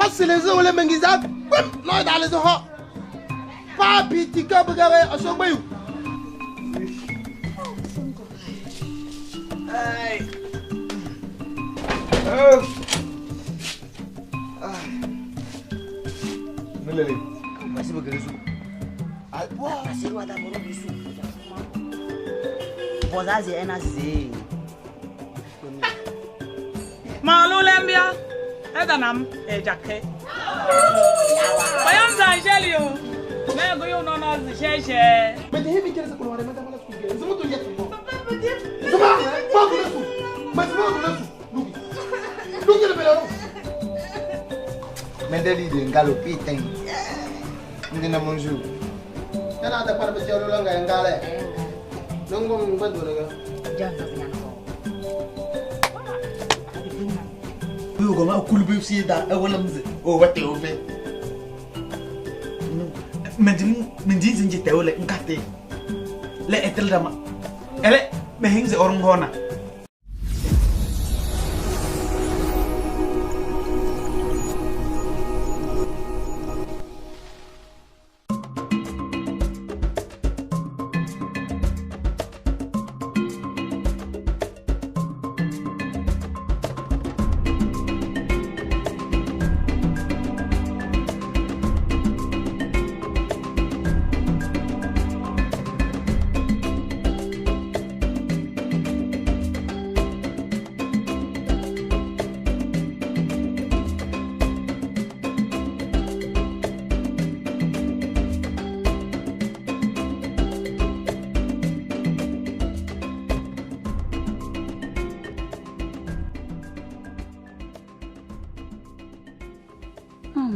Pasɩlɩzɩ wʋlɩ meŋgizaa kpem nɔɔyʋ taalɩzɩ hɔ. Paa piitikɛ bɩkɛwɛ Ɛsɔ kpeyu. Ay. Oh. Ah. Nilele. Masih begitu. Bozazi ena zi. Malu lembia, edanam ejake. Bayam zangelio. Me go no no jeje. Mais himi kere se kolore mata mala suge. Zuma to yetu. Zuma, ma go su. Ma zuma go su. Lugi. Lugi le belaro. Mendeli de ngalo pitin. Ndina bonjour. Tana ta parbe chelo longa ngale. Nongo ngbedo nga. Jangan punya ko. Hugo ma kulbe si da ewolamze o wate ofe. Mendim mendim zinje tewole ngate. Le etel dama. Ele me hingze orngona.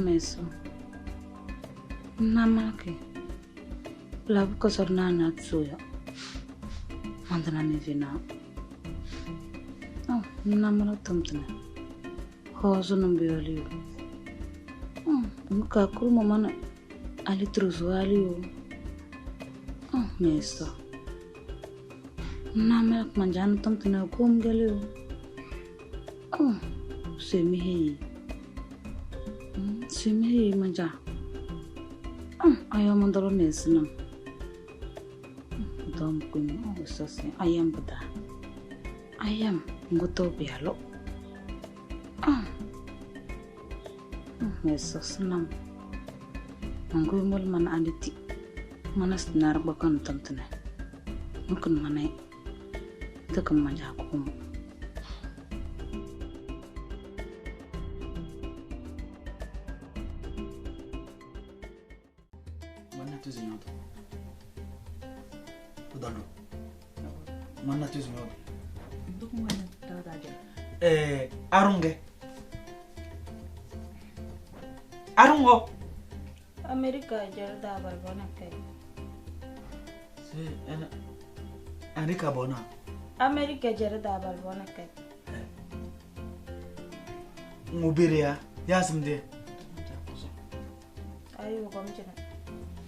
Meso. Namake. Labu kosor na na tsuya. Mandana ni vina. Oh, namala tumtne. Hozo nombioli. Oh, muka kuru mana ali truzuali. Oh, meso. Namala manjana tumtne kum gele. Oh, semi Simi manja. Ayo mandalo nesna. Dom kun sose ayam bada. Ayam nguto bialo. Mesos nam. Mangu mol mana anditi. Mana sinar bakan tamtene. Mukun mana. Tekum manja kum. Arunge. Arungo. Amerika jarda barbona kai. Si ena Amerika bona. Amerika jarda barbona kai. Ngubiria yasimde. Ayo komchina.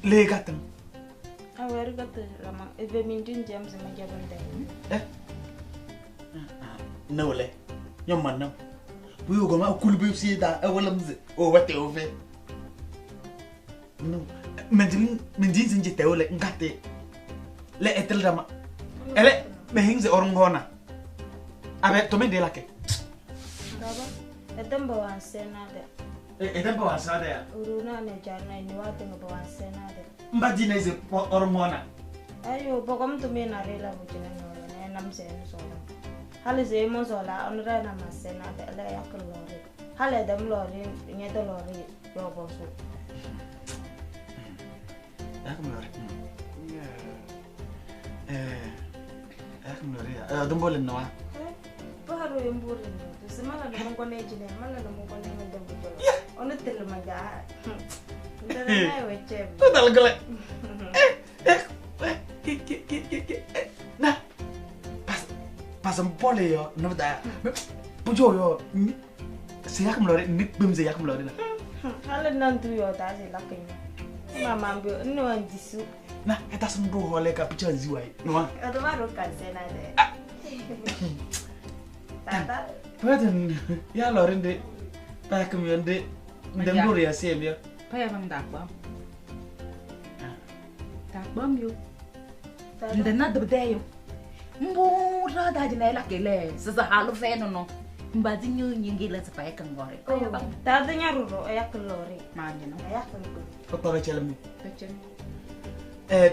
Le gatan. Aweri gatan lama eve mindin James majabande. Eh? No le. Nyom man Buyo go ma kulbe si da ewolamze o wate ofe. No mendim mendim zinje tewole ngate. Le etel dama. Ele me hingze orngona. Abe to mende lake. Baba, edem ba wansena de. Edem ba wansena de ya. Uruna ne jarna ni wate ba wansena de. Mbaji na ize orngona. Ayo bogom to me na rela bujina no ne namse so. Hale ze mo zola onra na masena de la yak lori. Hale dem lori nyedo lori yo bosu. Yak lori. Yak lori. Dumbo le noa. Paro yemburi no. Tusimala na mungo ne jine, mala na mungo ne ngende bujolo. Onu tel maja. Ndara na weche. Total gole. Ki ki ki ki. Na. Pasam pole yo, no da. Pujo yo, se yak mlore, nik bim se yak mlore na. Hale nan du yo da se lakin. Mama mbi no andisu. Na, eta sum do hole ka picha ziwai. No. Ado ma ro kan se na de. Tata. Paden ya lore de. Pakum yonde. Ndem ya sembia. Pa ya bang dakbam. Dakbam yo. Ndena debde yo. Mbo rada jina ela kele. Sasa halu feno no. Mbazi nyu nyingi la sa pa kangore. Pa ya bang. Tata nyaruro ya kelori. Manya no. Ya kelori. Papa ba chelmi. Pechem.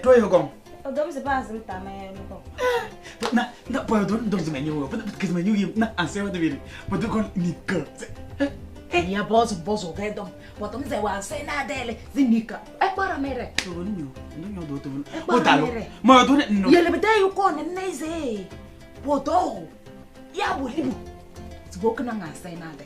To yo gong. Odom se pa azim tama ya nuko. Na na pa do do zme nyu. Pa ke zme nyu na anse wa de biri. Pa do kon nika. Ya bozo bozo gedom. Potom ze wa se na dele zinika. E para mere. To nyu. Nyu do to. O dalo. Ma do no. Yele bede yu kon neze. Bodo. Ya bolibu. Zbok na nga se na de.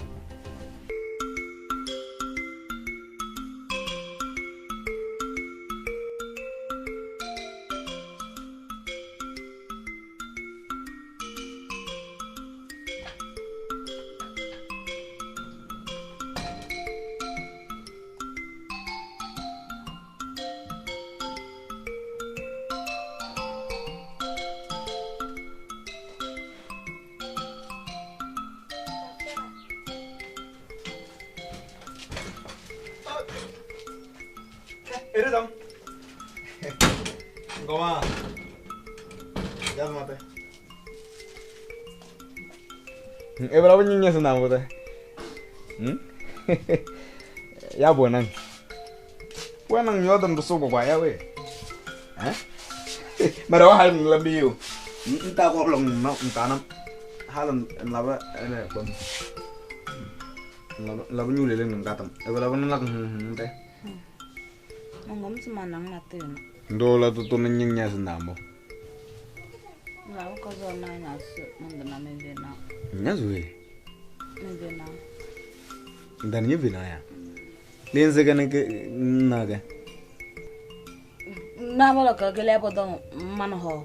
Eredam. Ngoma. Yazmate. Ebra bunyinya senang bote. Ya buenang. Buenang yodan rusugo kwa ya we. Eh? Mara wa hal lambi yo. Nta ko long no nta nam. Halan laba ene kon. Laba laba nyule le ngatam. Ebra buenang lak nte. Ngom semanang natin. Ndola to to nyinya senang bo. Lalu ko zo na nya su manda na me vena. Nya zuwe. Me vena. Dan nye vena ya. Lenze ka ne ke na ke. Na ba ka ke le bo dong man ho.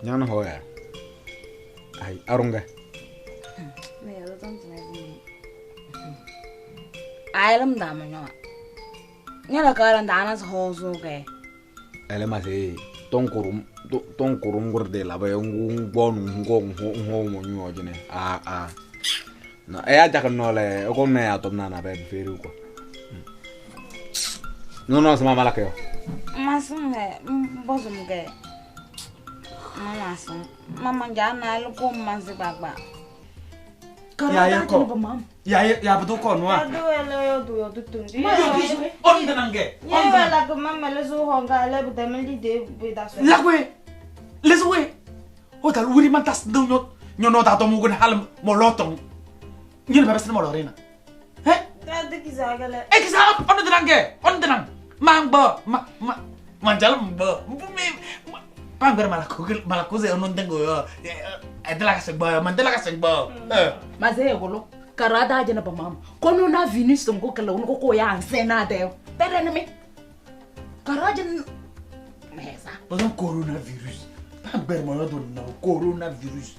Nya no ho ya. Ai arunga. Me ya do tong ne. Ailam da ma nyo. Nya la ka ran da na ho so ke. Ele ma se ton kurum gurde la ba ngu bonu ngo ngo mo nyu jene. A a. Na e a ja no le o ko ne a tom na na be feru ko. No no se ma mala ke yo. Ma sun he bozo mu ke. Mama sun. Mama ja na lu ko ma se gbagba. Ya ya ko. Ya ya betul ko noa. Aduh ele yo du yo tutundi. On denange. On la ko mama le zo honga le budemeli de be da so. La kwe. Le zo we. O tal wuri man tas do nyo nyo no ta to mu gun hal mo lotong. Nyo ba bes mo lorena. He? Da de kizaga le. E kizaga on denange. On denang. Mang bo ma ma manjal mbo. Mi pangber malakuze on dengo yo. Edela ka segbo, mandela ka segbo. Maze golo. Karada jena ba mam. Kono na Venus ngo kala uno ko ya ansena de. Pere ne me. Karaja mesa. Bazan coronavirus. Pangber mo yo do na coronavirus.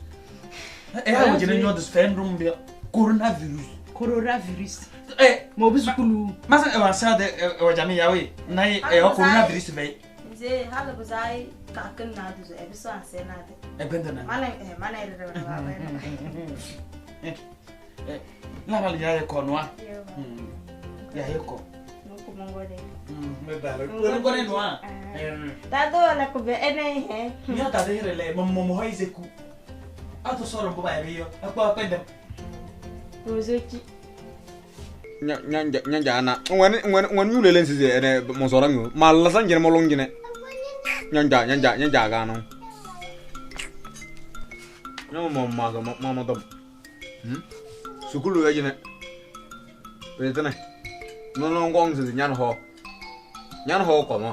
E ha mo jena nyo des fan room bia. Coronavirus. Coronavirus. Eh, mo bisukulu. Masa e wa sa de e wa jami ya we. Na e o coronavirus be. Ze hala bazai ka kan na du e biso ansena de. E benda na. Mana mana ere ba ba. Eh, la la ya ko noa. Ya ko. No ko mongode. Me ba. Ko ko ne noa. Ta do la ko be ene he. Nya ta de rele mo mo mo izeku. Ato soro bo ba yo. Akwa pendem. Muzoki. Nya nya nya ja na. Ngwen ngwen ngwen nyule len sise ene mo sora nyu. Ma la san jene mo long jene. Nya ja nya ja nya ja ga no. Nya mo ma so mo mo dom. Sukulu ya jene. Wetene. No no ngong sise nyan ho. Nyan ho ko mo.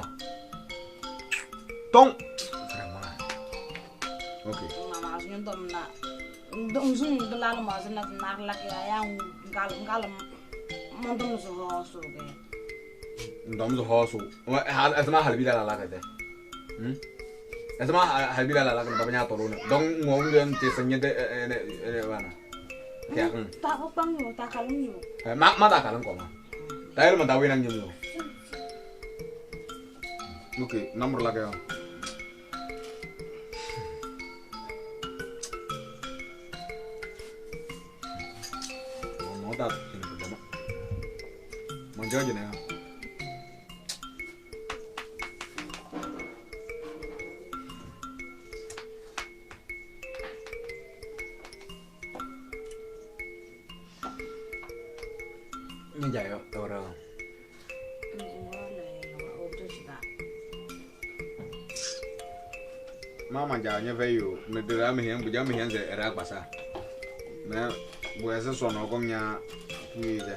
Tong. Okay. Mama asun dom na. Dom sun dala ma sun na na la ke ya ngal ngal mondom so ho so ke. Ndom so ho so. Ha asma halbi la la ka de. Asma halbi la la ka ba nya to lo na. Dong ngong den te sanye de ene ene wana. Kya kan. Ta ko pang yo ta kalung yo. Ma ma ta kalung ko ma. Ta el ma ta wi nang yo. Okay, number la ka yo. Ta jine dama. Manjo jine ya. Ni jayo ora. Mama ja nya veyo me dira me hen buja me hen ze era gbasa. Me bu ese sono ko nya ni je.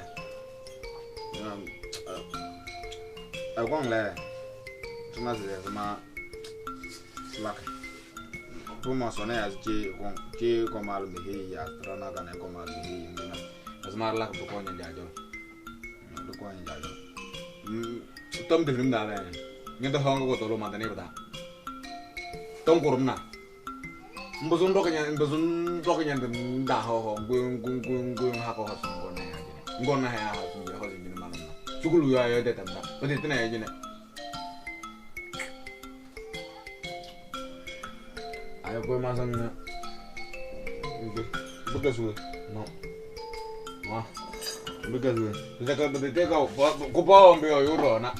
A gong le. Tuma ze ma lak. Bu ma sone as je gong je ko mal me he ya trana ga ne ko mal me he mina. As ma lak bu ko nya ja jo. Bu ko nya ja jo. Tom de rim da le. Nya do hong ko to lo ma da ne ba da. Tong kurum na. Mbuzun roke nya mbuzun roke nya nda ho ho ngung ngung ngung ngung ha ko ho ngona ya jine. Ngona ya ha jine ho jine malum na. Sukulu ya ya de tanda. Ode tena ya jine. Ayo koy masang na. Oke. Buka suwe. No. Ma. Buka suwe. Zaka de te ka ko pa ombe yo ro na.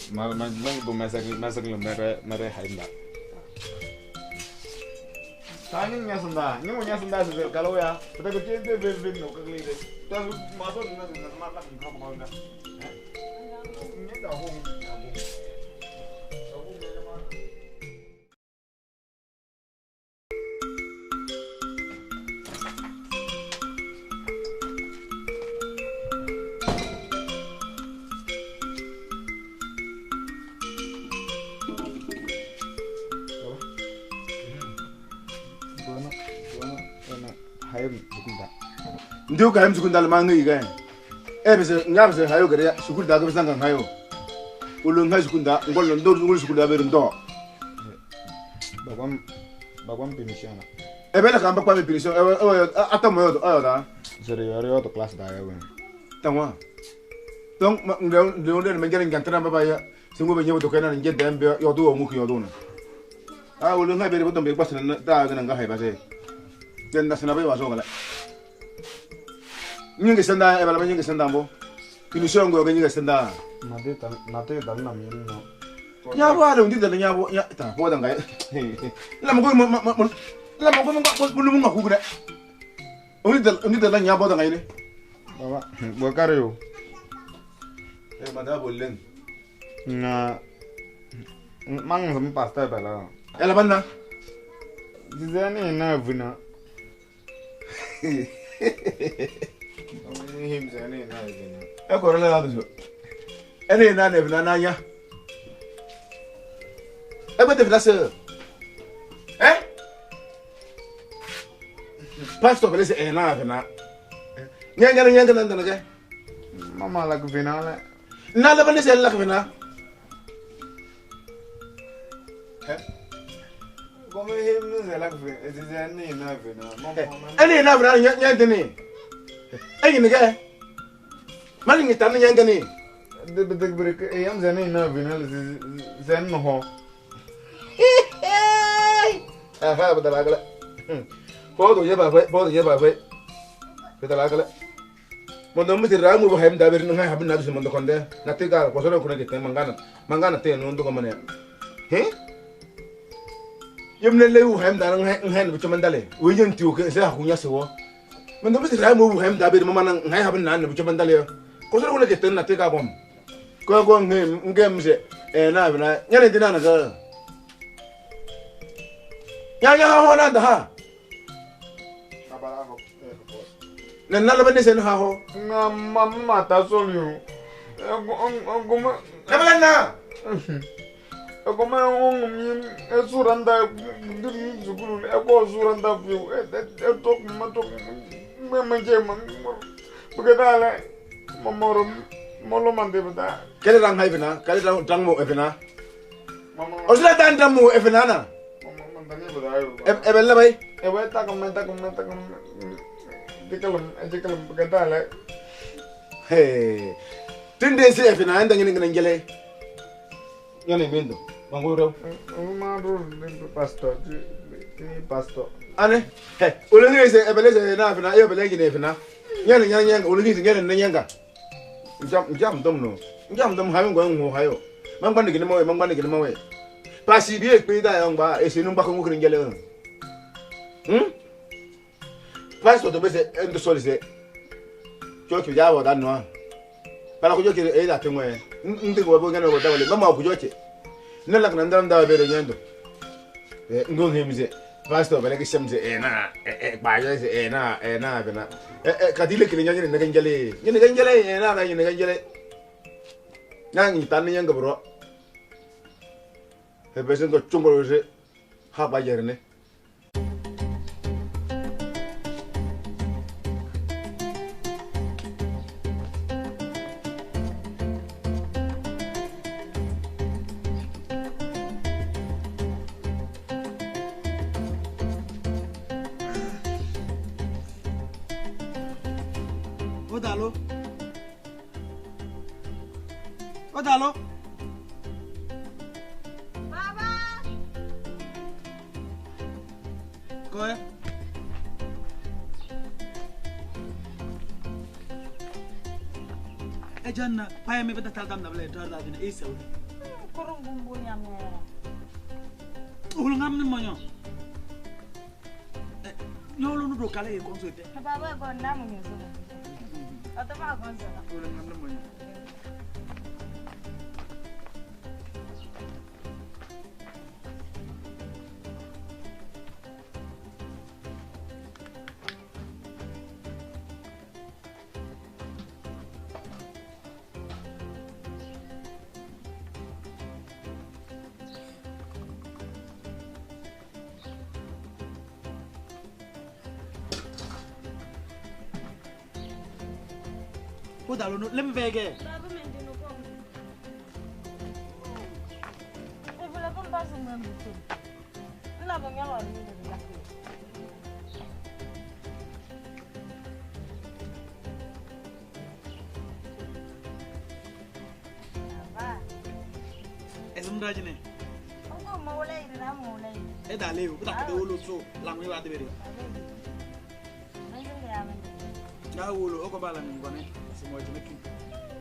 Ma ma ma bu masak masak mere mere hainda. Tani nya sunda, ni mo nya sunda se kalau ya. Kita ke te ve ve no ka kli de. Ta ma so na na ma la ka ma ka. Ni da ho. Ndio ka hemzu kundal mangi iga. E bese ngabse hayo gere sukul da bese ngang hayo. Ulo ngai sukunda ngol ndo ngol sukunda be ndo. Bagwam bagwam pinishana. E bela kamba kwa pinisho e ata moyo ayo da. Sere yore to class da ya wen. Tangwa. Donc ndio ndio ndio mengere ngantana baba ya singo be nyewo to kana nje dembe yo do ngu yo do na. Ah ulo ngai bere botombe kwasina da ga nga hay base. Den na sina be waso gala. Nyingi senda ebala nyingi senda mbo. Pinisho ngo ga nyingi senda. Nate tal nate dal na min no. Nyabo ala ndi dal nyabo nya ta ko da ngai. La mo ko mo la mo ko mo ko mo mo ko Undi dal nyabo da ngai ne. Baba bo kare yo. E manda bollen. Na mang sam pasta bala. Ela banna. Dizani na vuna. Him zani na vuna. E ko rela la do. Ene na ne vuna na nya. E ko te vuna se. Eh? Pastor bele se e na vuna. Nya nya nya nya nya nya. Mama la vuna la. Na la bele se la vuna. Eh? Como him no se la vuna, dizani na vuna. Mama. Ene na vuna nya nya ndini. Ene ni ga. Mali ngi tan nya ngani. De de break e yam zani na vuna zan no ho. Aha, badala gala. Bodo ye ba bodo ye ba fe. Badala gala. Mondo mi tira mu ba hem da ber ngai habin na du mondo konde. Na te ga ko solo ko ne te mangana. Mangana te no ndo ko mane. He? Yem ne le u hem da ngai ngai bu chomandale. We yen ti o ke se ha kunya se wo. Mondo mi tira mu hem da ber mama ngai habin na bu chomandale. Ko solo ko ne te na te ga bom. Ko ko ngai ngem se e na na nyane dina na ga. Nya nya ha ho na da ha. Na na la bane sen ha ho. Na mama ta solu. Como Na bala na. Como un mi suranda sukulu e ko suranda fiu e to ma to me me je ma porque dale mamoro molo mande bata. Kele rang hay bena, kele rang rang mo efena. Osla dan rang mo efena na. Mama mandani bata. E bella bay. E bay ta kom ta kom ta kom. Dikalum dikalum porque dale. Hey. Tinde se efena anda ngene ngene ngele. Ngene mendo. Mango rew. Ma ro pastor, ti pastor. Ane he olengese ebeleze na fina yo belenge ne fina. Nyane nyane nyanga olengese nyane ne nyanga. Njam njam dom no. Njam dom hayo ngo ngo hayo. Mangba ni mawe mangba ni mawe. Pasi bi ekpe da yo ngba ese nu ngba ko ngokri ngele. Pastor to bese endo solise. Chocho ya bo dan no. Para ko joke e da tenwe. Ndi ko bo ngene ko dawle mama ko joke. Ne lak nan dam da be re nyendo. E ngo ngemize. Pastor bele kisemze e na e ba ye e na be na. E kadile kile nyanya ne ngele. Nyene ngele e na na nyene ngele. Na ngi tan nyanga bro. E bese ndo chungoro se ha ba yerne. Odalo. Odalo. Baba. Koe. Ejanna, paya me bata taldam na bele dar da dina isa uli. Kurung bumbu nyame. Ul ngam ni monyo. Nyolo nu do kale e konso te. Baba ko ndamu nyoso. Atama konso. Ul ngam ni monyo. Odalo no lem vege. Baba mendino ko. E vula ko mbazo mwembu. Nna bo nyalo ni ndo la. Baba. Esum rajine. Ongo mawle ira mawle. E dale o ta ko wolo so langwe wa de bere. Na wolo o ko bala ni ngone. Semua jenis ki.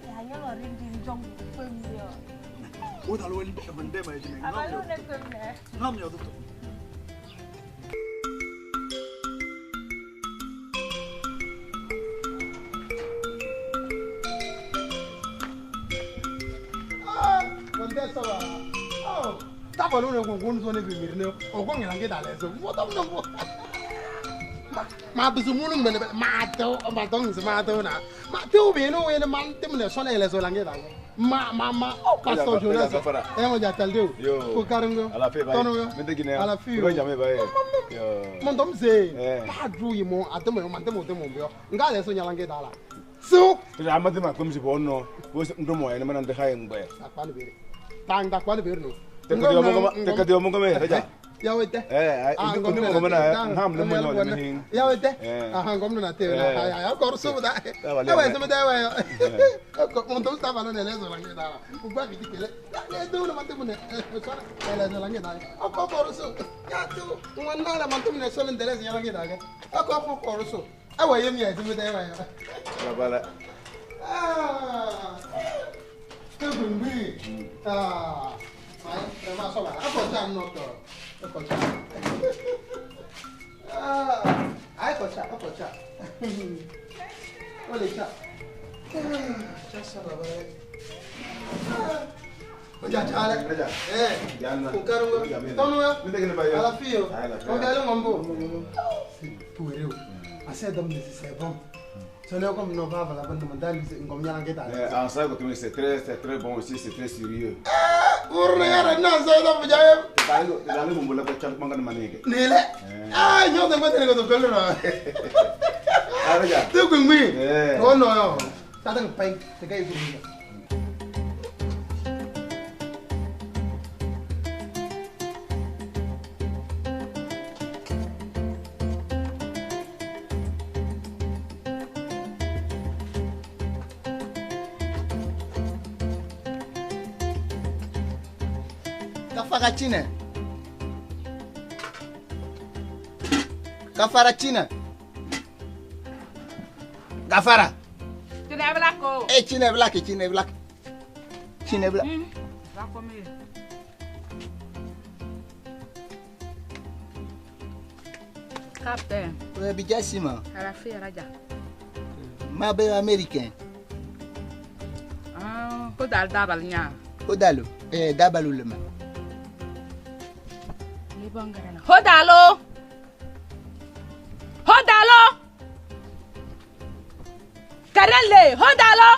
Ya nyalo rin din jong pem yo. Odalo wel bende ma jine. Abalu ne pem ne. Ngam yo to. Ah, contesta va. Oh, tapa lo ne ko so ne bimirne o ko ngela ngi dale so. Mo tam no. Ma bisu mulu mbene ma to ma to ngi ma to na. Ma te o be no we ne man te mne so ne le so la ngi dale. Ma ma ma o pastor Jonas. E mo ja talde ko karango. Ala fe ba. Mende Guinea. Ala fe. Ko jame ba. Yo. Mon dom se. Pa dru yi mo atemo yo man te mo te mo yo. Nga le so nyala ngi dala. So. Ra ma te ma kom si bonno. Bo ndo mo ene man de khay ngbe. Akpani bere. Tang da kwani bere no. Te ka dio mo ko me raja. Ya wete. Eh, ndi mo ko na ham le mo no ne hin. Ya wete. Aha, ngom na te na. Ya ya ko so da. Ya we so da we. Ko mon dom sta balo ne le so la ngi dala. U ba bi kele. Le do no man te mo ne. So le so la ngi dala. O ko ko so. Ya tu ngwan na la man te mo ne so le ndele ya la ngi dala. O ko ko ko so. Awa yemi ya so da we. La bala. Ah. Te gumbi. Ah. Ai, ma so ba. Ako cha no to. Ako cha. Ah, ai ko cha, ako cha. Ole cha. Cha sa ba ba. O ja cha le. Eh, ko karungo. Tonu ya. Ala fio. Ko galo ngombo. C'est pour eux. Assez d'hommes c'est bon. Ce n'est comme nos va la bonne mandale ngom nyala ngeta. Eh, en ça c'est très bon aussi, c'est très sérieux. Urne na sa da bujaye. Dale mo la ko chal manga manege. Nele. Ah, nyo de ngotene ko to pello na. Ah, ja. Te gungwi. Eh. No no yo. Ta dang pai te kay gungwi. Kafakachine. Gafara China. Gafara. Chine black o. Eh, Chine black, Chine black. Chine black. Black o me. Captain. Ouais, Bijasima. Alafia raja. Ma be américain. Ah, ko dal dabal nya. Odalo. Eh, dabalu le ma. Le bangara. Hodalo. Hodalo. Karele, hodalo.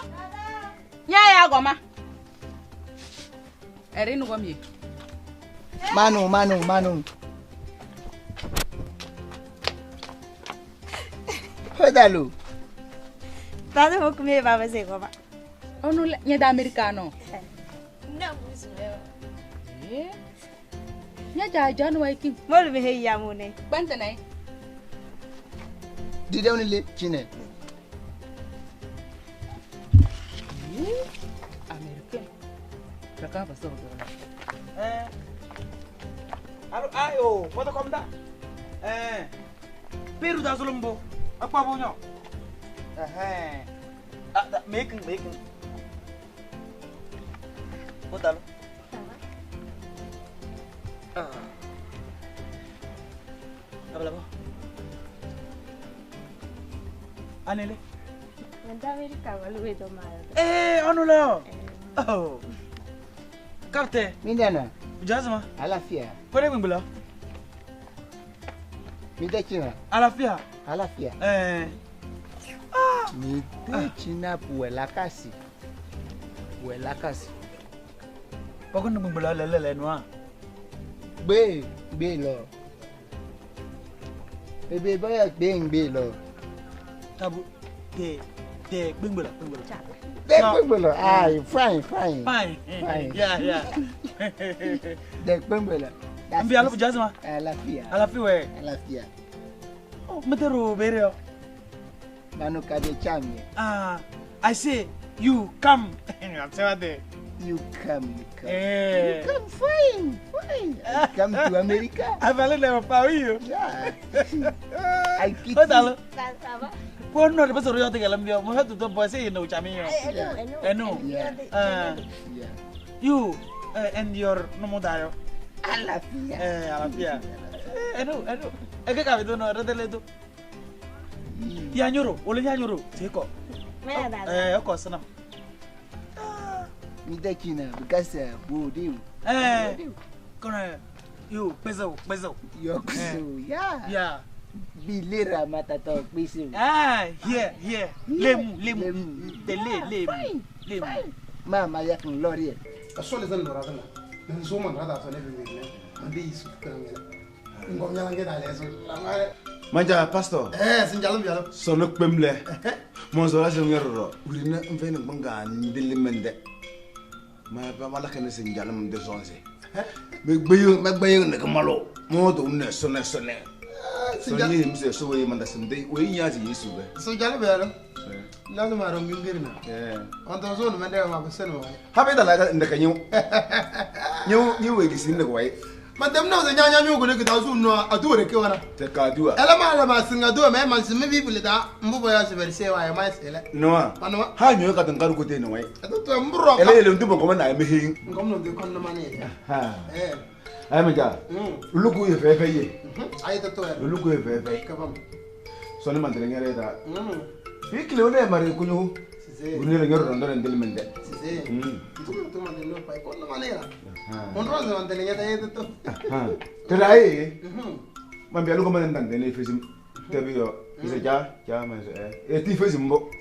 Nya ya goma. Eri nu gomi. Manu, manu, manu. Hodalo. Tado mo kume baba se goma. Onu nya da americano. Na musu. Eh. Nya ja ja no waikin. Mol me he ya mu ne. Banta nai. Dide oni le Chine. American. Raka ba so. Eh. Alo ayo, foto komda. Eh. Peru da zulumbo. Apa bonyo? Eh. Ah, making making. Odalo. Ah. Abla bo. Anele. Manda America walu do ma. Eh, onulo. Oh. Captain. Mindana. Jazma. Alafia. Pone gbingla. Mide China. Alafia. Alafia. Eh. Ah. Mide China puelakasi. Puelakasi. Pokon gbingla le le le noa. Gbe, gbe lo. Bebe boya gbe gbe lo. Tabu de de gbingla gbingla. De gbingla. Ah, fine, fine. Fine. Fine. Yeah, yeah. De gbingla. Mbi alo jazma. Alafia. Alafia we. Alafia. Oh, metero bereo. Manu kade chamye. Ah, I say you come. You come, you come. Eh. You come fine, fine. I come to America. Avale le pa wiyo. Yeah. I pity. Odalo. Ça va. Por no repaso yo te galambio. Mo hatu to boy no chamio. Eno, Eno. Yeah. Ah. Yeah. You and your no mo dayo. Alafia. Eh, alafia. Eno, eno. Eke ka bitu no retele tu. Ya nyoro, ole ya nyoro. Teko. Me da. Eh, oko sanam. Mide China because bodi. Eh. Kona you peso, peso. Yokusu. Yeah. Yeah. Bilera matato peso. Ah, here, here. Lemu, lemu. Tele, lemu. Lemu. Mama yak lori. Asole zan lora zan. Nzo man rada asole be ne. Andi isu kan ngela. Ngom nyala ngeda le so. La Manja pastor. Eh, sinjalo bialo. Sono kpemle. Monzola se ngerro. Urina mfene nganga ndili mende. Ma ba mala kene sinjalo mde zonze. Me gbeyo me gbeyo ne kamalo. Mo to ne sone sone. Sinjalo. Sone mse so we manda sinde we nyazi Yesu be. Sinjalo bialo. Lazo maro ngirina. Eh. Onto zo no mende ma beseno. Ha be dala ndaka nyu. Nyu nyu we gisi ne kwai. Madam na ze nyanya nyu gole kita zu no adure ke wana. Te ka dua. Ela ma la ma singa dua me ma simi bibli da mbubo ya se wa ya ma sele. No. Mano. Ha nyu ka tangaru kote no wai. Ado to mbro ka. Ele ele ndu ko na me hin. Ngom no de kon no mane. Ha. Eh. Ay ma ja. Lugu ye fe fe ye. Ay to to. Lugu ye fe fe. Ka bam. So ne mandele ngere da. Fikle one mare kunyu. Sise. Unire ngero ndo ndel mende. Sise. Ndu to mandele no pa kon no mane ra. On roze mandele ngeta ye to. Ha. Trai. Mambi alugo man ndande ne fesim. Tebi yo. Ise ja ja ma se eh. E ti fesim mbo.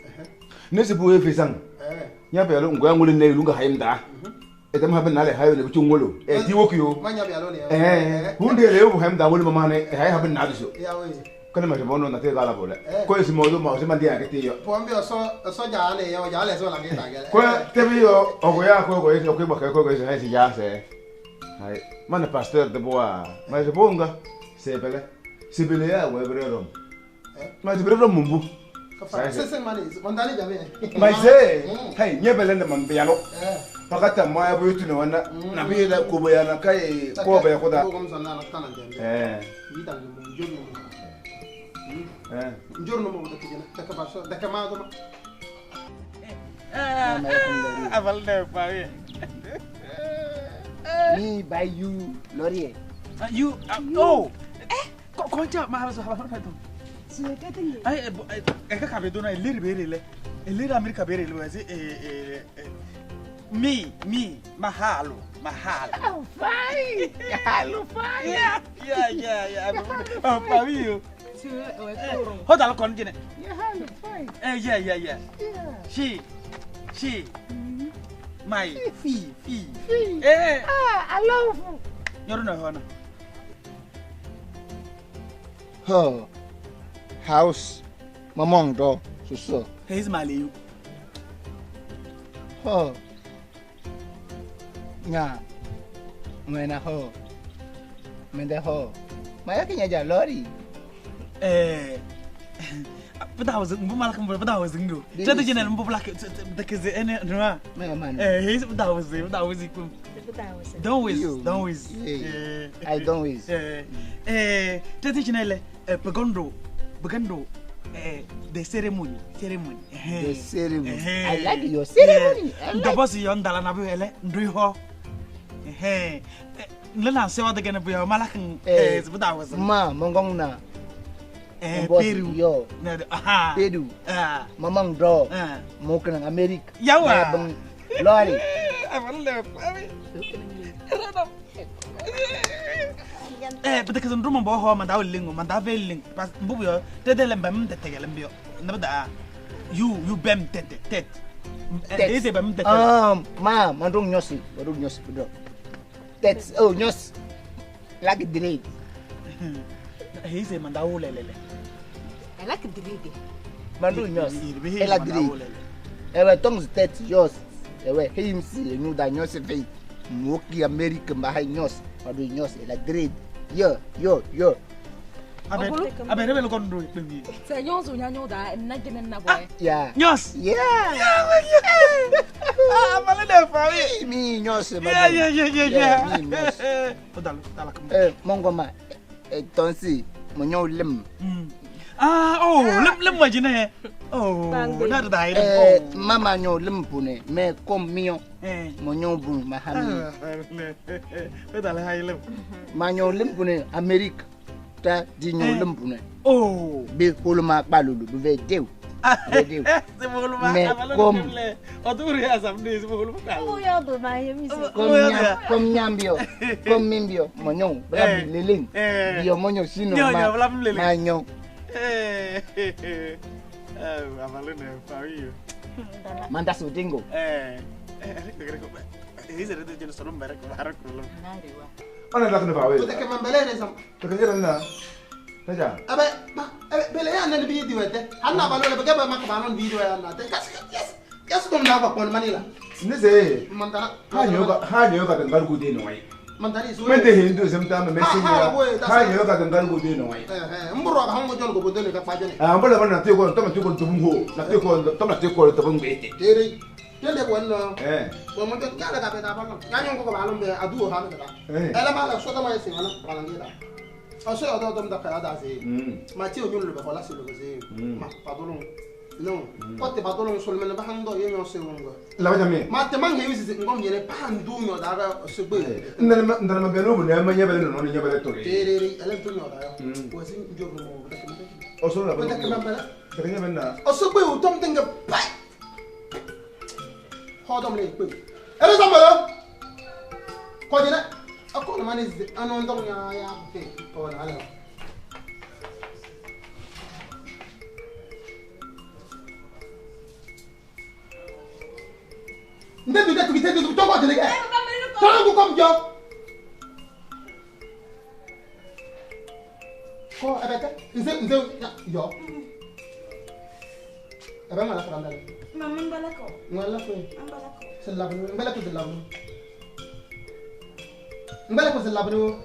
Ne se bu e fesang. Eh. Nya be alo ngoya ngole ne lunga hayimda. E tam haben nale hayo ne bichungolo. E ti wokuyo. Ma nya be alo ne. Eh. Hunde le bu hayimda ngole mama ne hay haben nadiso. Ya we. Kana ma bono na te gala bole. Ko esi modo ma o se mandi ya ke te yo. Pombi o so ja le yo ja le so la ngeta gele. Ko tebi yo ogoya ko ko esi ko ko ko esi hay si ja se. Hay mana pasteur de bois. Ma se bonga. Sebele. Sebele ya we brero. Ma se brero mumbu. Se mani mondani jabe. Ma se hay nyebele ne mambialo. Pakata moya bo yutu ne wana na bi la ko boya na kai ko ba ya ko da. Ko kom sanna na kana ndembe. Eh. Yi tan mo jobi mo. Njorno mo deke jena deke baso deke ma do. Aval ne pa ye. Me buy you lorry. You oh. Koncha ma haso ha ha to. Ay e ka kabe do na eleri bere le. Eleri America bere le wa se me mahalo. Oh, fine. Hello, fine. Yeah. Oh, Fabio. Hold on, continue. Yeah, hello, fine. Yeah. She. My. Fee. Eh. Ah, I love you. You don't know her. Her house, my mom, dog, so. He's my lady. Her. Nya, mena ho, menda ho, maya kenya ja lori. But I was but I was go. Tete jene mbo black the keze ene nwa. He's but I was Don't waste. I don't waste. Tete jene le begando the ceremony. The ceremony. I like your ceremony. The boss yon dala na bu ele ndu ho. Nlena se wa de gene bu ya malakin but I was. Ma mongong na. Peru. Yo. Peru. Mamang draw. Mo kanang America. Yawa. Lori. But the cousin room bo ho manda lingo manda veling pas mbu yo tete lemba m tete gelembio. Nabda you bem tete tet. Ese bem tete. Ma mandung nyosi, mandung nyosi bro. Tet oh nyos. Like dread. He's manda ulelele. I like dread. Mandung nyos. Ela dread. Ewe tongs tet yos. Ewe him si nu da nyosi ve. Moki America mba hay nyos. Mandung nyos ela dread. Yo. Abe rebel kondo ikpemi. Se nyos unyanyo da na genen na boy. Yeah. Nyos. Yeah. Ah, male de fa wi. Mi nyos ma. Yeah. Mi nyos. Odalo, dala kam. Mongoma. Tonsi, monyo lim. Ah, oh, lim wajine. Oh, na da dai. Mama nyo lim pune, me kom mio. Monyo bun mahami. Odalo hay lim. Manyo lim pune America. Ta di nyo lim pune. Oh, be koluma balulu be dew. Mais comme comme nyambio, comme mimbio, monyo, bla leleng. Bio monyo sino ma. Manyo. Manda sutingo. Ana la kana bawe. Deke mambele ne sam. Deke jera na. Taja. Abe ma bele ya na bi di wete. Hanna ba lo le ba ma ka ba non bi di wa na. Kas yes. Yes dum na ba kon manila. Ne se. Mandara. Ha nyo ka tan garu de no wai. Mandari so. Men de hindu sem ta me se ya. Ha nyo ka tan garu de no wai. Mburo ka hango jon go bodele ka pa jone. Ah mbolo ba na te ko to ma te ko to bungo. Na te ko to ma te ko to bungo ete. Tere. Tele ko no. Ko mo te nyala ka be ta ba no. Nyanyo ko ba lo be adu ha me ka. Ela ma la so da ma se wala ba la ngira. Aso odo dom da kala da se. Ma ti onyun lo be kola se lo se. Ma padolon. Non. Ko te padolon sol men ba hando ye nyo se wongo. La ba jame. Ma te man he wisi ngom yene pa ndu nyo da ga se gbe. Ndana ndana ma be no bu ne ma nyebe no no nyebe le to re. Tere ele to nyo da yo. Ko se njor mo ba ta ke. O so la ba. Ta ke ma ba. Ta ke nyebe na. O so gbe o tom tenga pa. Hold on le gbe. Ele so mo. Ko jina ako na mani ano ndong ya ya ke ko na ala. Nde du de tu te du to ko jine ke. To ko kom jo. Ko ebete nze nze yo. Ebe ma la franda le. Mama mbala ko. Ngala ko. Mbala ko. Sella ko mbala ko sella ko. Mbala ko sella ko.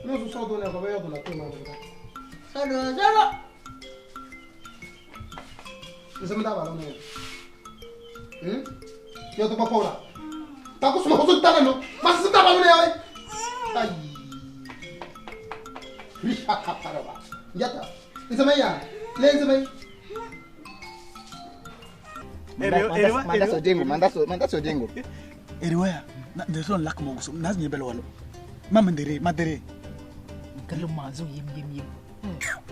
No su so do ne ko be yo do la to ma ko. Solo solo. Nze mda ba lo ne. Yo to ko la. Ta ko suma ko ta no. Ma se ta ba lo ne ay. Ay. Rihahaparaba. Yata. Nzamaya. Lenzamay. Manda sodingo, manda so, manda sodingo. Eriwaya, na son lak mo gusto, nas niya belwalo. Ma mandere, madere. Kalau mazu yim yim yim.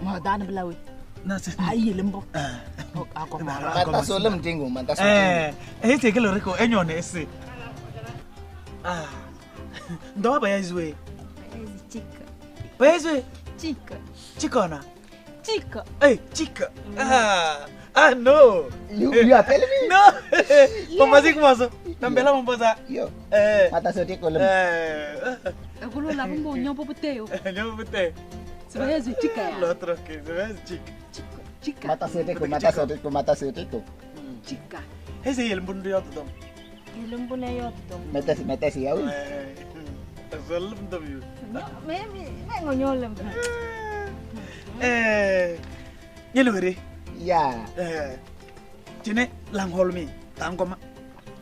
Ma dana belawi. Nas. Ayi lembo. Ako ma. Manda so lem dingo, manda so dingo. Eh, eh, te lo rico, enyo ne ese. Ah. Ndo ba yazwe. Chica. Ba yazwe. Chica. Chicona. Chica. Eh, chica. Ah. Ah no. You are telling me? No. Pamasi kumaso. Tambela mamposa. Yo. Eh. Mata so dingo lem. Eh. Agolo la bumbo nyopo buteo. Nyopo buteo. Se va a chica ya. Lo otro que se ve chica. Chica. Chica. Mata so dingo, mata so dingo, mata so dingo. Chica. Ese el mundo yo todo. El mundo yo todo. Metesi, metesi ya. Solum W. Me me me ngonyolem. Eh. Nyelure. Ya. Eh. Tine langholmi, tangoma.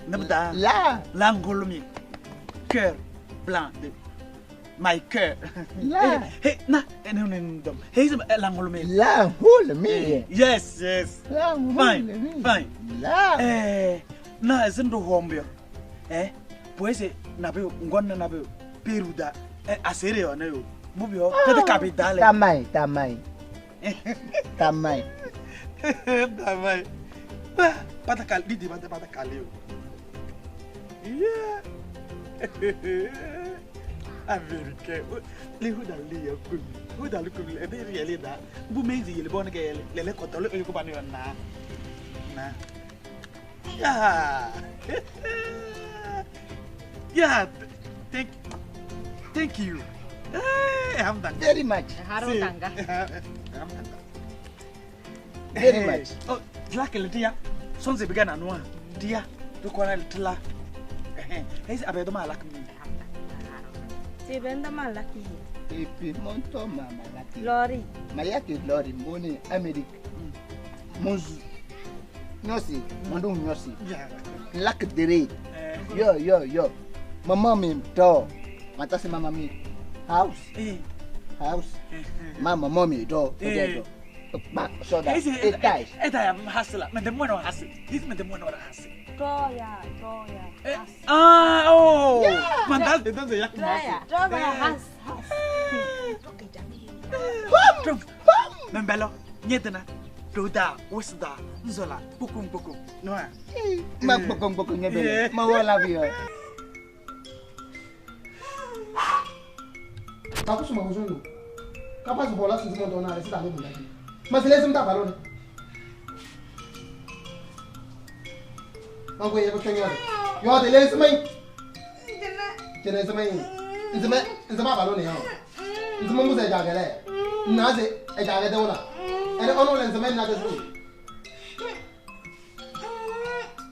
Nabda. La. Langholmi. Cœur blanc de my cœur. La. Hey, na, no no no. Hey, langholmi. Langholmi. Yes, yes. Langholmi. Fine, fine. La. Eh, na zindu hombyo. Eh, pues nabe ngonna nabe Peruda. Eh, asere yo na yo. Mubyo, kete capital. Tamai, tamai. Tamai. Tamai. Pata kal, didi pata pata kaleo. Yeah. Américain. Les huda li ya kumi. Huda li kumi. Ebe yele da. Bu mezi yele bon ke yele. Lele kotolo e ko bani na. Na. Yeah. Yeah. Thank you. Eh, hamdanga. Very much. Haro tanga. Hamdanga. Very much. Oh, tla ke le dia. Sonze biga na noa. Dia, to kona le tla. Eh, eh, abe do malak mi. Si benda malak mi. Epi monto mama laki. Lori. Mayaki lori mboni Amerique. Monzu. Nyosi, mondu nyosi. Lak dere. Yo yo yo. Mama mi do. Mata si mama mi. House. House. Mama mommy do. Do. Back so that it dies. Eta ya hasla, me demueno hasi. Diz me demueno hasi. Troya, Troya. Ah, oh. Mandas entonces ya. Troya, Troya has has. Membelo, nyetena. Doda, wosda, nzola, bukum bukum. No. Ma bukum bukum nyebele. Ma wala bio. Takusuma kuzungu. Kapazi bola sinzi mondo na sita ni bundaki. Mas ele me dá valor. Não conheço quem é. Eu te leio também. Te leio também. Nzima nzima valor ne yo. Nzima mu se jagele. Na se e jagele ona. Ene ono le nzima na desu.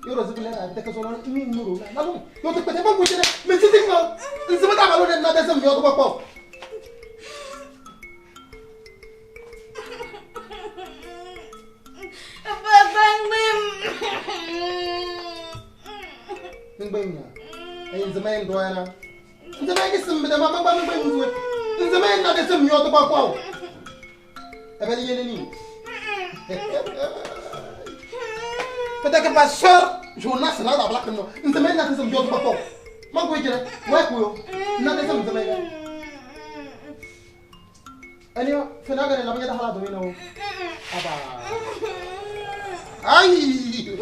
Yo rozi bile na te keso no mi nuru na. Na bo. Yo te pete bon kuchele. Me siti ngo. Nzima da valor ne na desu yo to popo. Ngbenya. Nzima ndoana. Nzima ngisimbe mama ngba ngbe ngizwe. Nzima na desu yo to popo. Ebele yene ni. Peut-être que ma soeur, Jonas, là, la blague, non. Nzima na desu yo to popo. Mango jere, wa kuyo. Na desu nzima ya. Anio, fenaga la manya hala domino. Aba. Ai.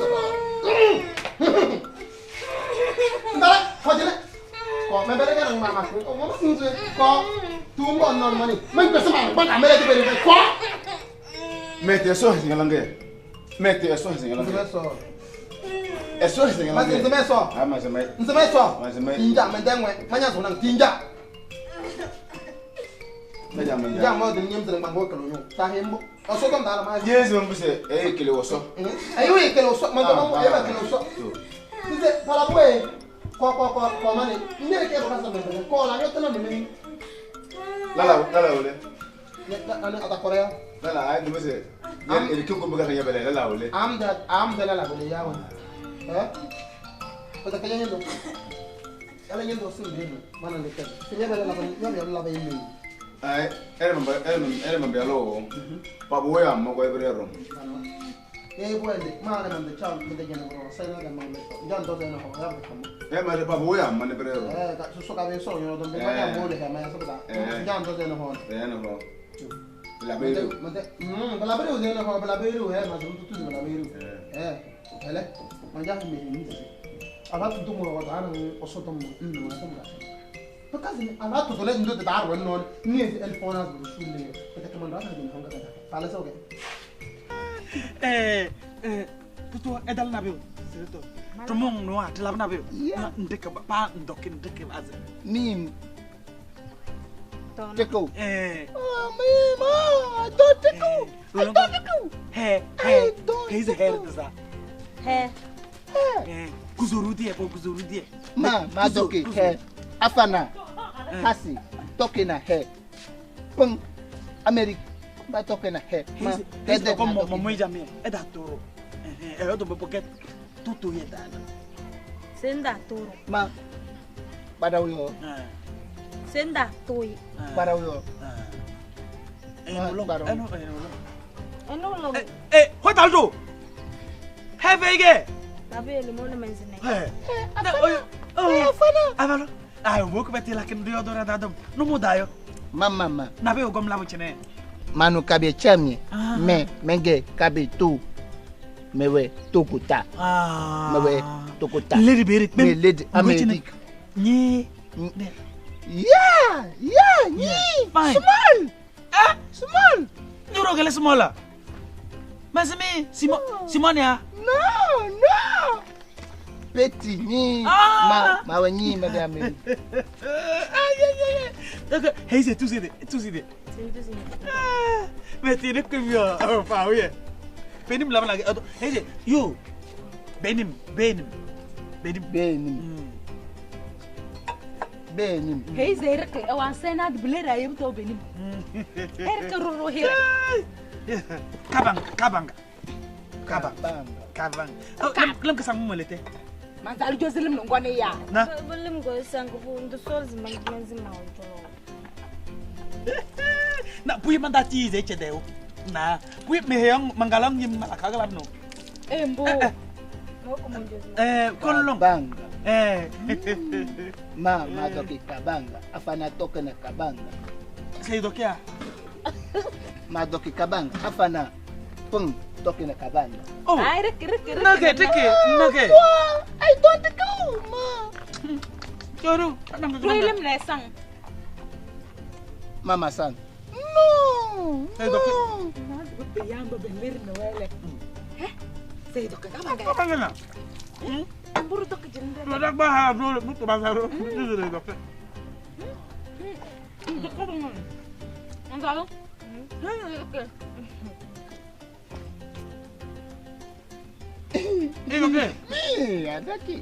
Ndara, fojele. Ko me bere garang mama ko. Mama sinze ko tumbo non mani. Men pesa ma ba ka mere de bere ko. Mete eso singalange. Mete eso singalange. Eso singalange. Mas nzima so. Ah, mas nzima. Nzima so. Mas nzima. Tinja mendengwe, manya so nang tinja. Meja manja. Ja mo de nyem zeng bango kelo yo. Ta hembo. Oso tom dala ma. Yesu mbuse eh kele oso. Ayi we kele oso, ma to mo e ba kele oso. Dice para bue ko ko ko ko mani. Ndere ke ba sa me ko la yo tena me. Lala lala ole. Ana ata korea. Lala ay mbuse. Yen el kiko mbuga kanya bele lala ole. Am da lala bele ya won. Eh? Pata kanya nyendo. Ala nyendo simbe mana ne ke. Sinya bele la bele yo la bele. Ay, ere mambialo. Pabu ya mo ko ebrero. Eh bueno, ma na mande chao, mande jana bro, sai na ma me. Jan to na ho, ya me kamo. Eh ma de pabu ya ma ne brero. Eh, ka su ka be so yo don be ma ya mo le ma ya so da. Jan to na ho. Eh no ho. La beru. Mande, la beru de na ho, la beru eh, ma tu tu la beru. Eh, hele. Ma ja me ni. Ala tu mo wa da na o so to mo, no na to mo. Because ala tu to le ndo de dar won non ni el fonas bro su le. Te te mando a de honga ka. Pala so ke. Eh, tutu edal na bio. Seto. Tumong no atlab na bio. Ndeke pa ndoki ndeke aze. Mim. Teko. Eh. Oh, mim, I don't teko. I don't teko. He, he. He is hair dza. He. Eh, kuzuru die po kuzuru die. Ma, ma doki he. Afana. Hasi. Toki na he. Pung. America. Ba toki na he. Ma, he como mo mo jame. E da toro. Eh, eh, do pocket tutu ye dana. Senda toro. Ma. Badaw yo. Senda toy. Badaw yo. Eh, no lo. Eh, no, eh, no lo. Eh, no lo. Eh, hoy taldo. Hefe ge. Tabe le mo le menzine. Eh. Eh, afana. Afana. Ay, wo ko beti lakin dio dora dadum. No mo dayo. Ma ma ma. Na be ogom labo chene. Manu kabe chami. Me menge kabe tu. Mewe tokuta. Ah. Mewe tokuta. Lady beri. Me lady America. Ni. Yeah, yeah, ni. Small. Ah, small. Nyuro gele small. Masimi, Simon, Simonia. No, no. Petit ni. Ma, ma wani ma de America. Ay ay ay. Donc, hey, c'est tout c'est tout c'est. Ah, mais tu n'es que mieux. Oh, pa oui. Benim la la. Hey, yo. Benim, benim. Benim. Benim. Benim. Hey, zerk, awan senad blera yem to benim. Erk roro hera. Kabang, kabang. Kabang. Kabang. Lam kasang mo malete. Manzal jozilim ngone ya. Na. Bulim go sang fu ndu sol zman zman ma o. Na puyi manda ti ze chedeo. Na puyi me heyong mangalang yim malakagalam no. Eh mbo. Eh kolong. Kabanga. Eh. Ma ma doki kabanga. Afana toke na kabanga. Sei dokia. Ma doki kabanga. Afana pung toke na kabanga. Oh. Ay rek rek rek. Nage teke nage. I don't go ma. Yoru. Tuilim na sang. Mama san. No. Sei doki. Yamba belir na wele. Eh? Sei doki kabanga. Kabanga na. Mburu doki jinde. Lo dak ba ha lo mutu ba sa ro. Mutu doki. Kabanga. Manzalo. Okay. Eh okay. Mi, adaki.